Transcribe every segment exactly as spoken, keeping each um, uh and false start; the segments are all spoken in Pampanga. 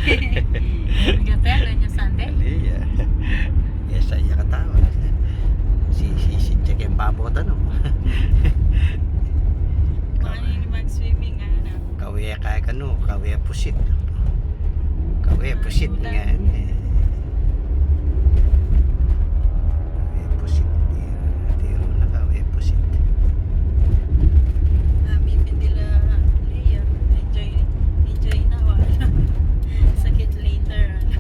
Gatel, ano, Sunday? Iya. Iya, sa iya katawa. Si, si, si Jack yung babot, ano? Mani mag-swimming, ano? Kawe kaya kanu, kawe pusit. Kawe pusit nga, eh. Kawe pusit. Tiro na kawe pusit. Kami pin dila, Lea. Enjoy, enjoy na, wala. Sakit later, ano.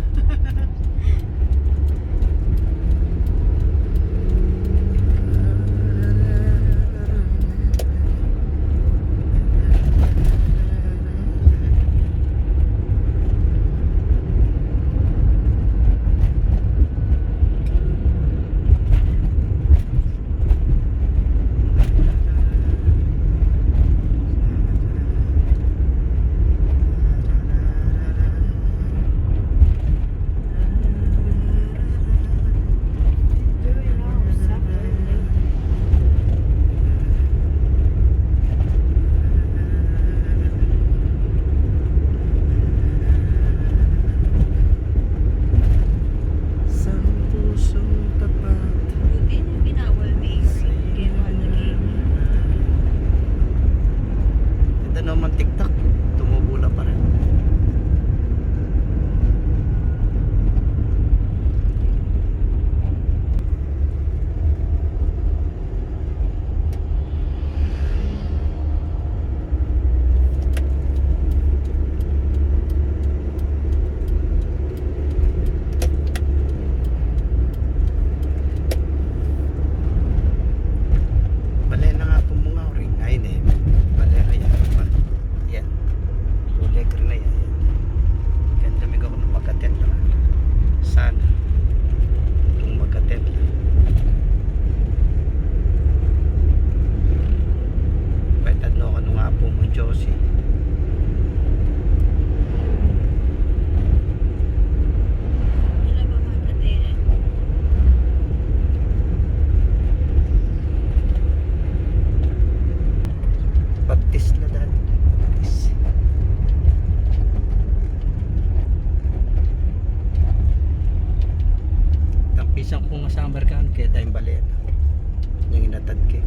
Sang pusong tapat. Buti nung binawal ni Mayor kay Juan Lagay. Ito naman, TikTok, tumubula pa rin. Bale na nga pung mga uring. Ay, ne. Bale, ayan. Ayan. Kulay green na yan. Ganda, migo kung mag-attend lang. Sana. Kung mag-attend lang. Pwede no, kanu nga pu mu, Josie. Baptis na dati. Baptis. Tampisan ku nga sa Amerikan, kaya tayong balena. Yung inatad ke.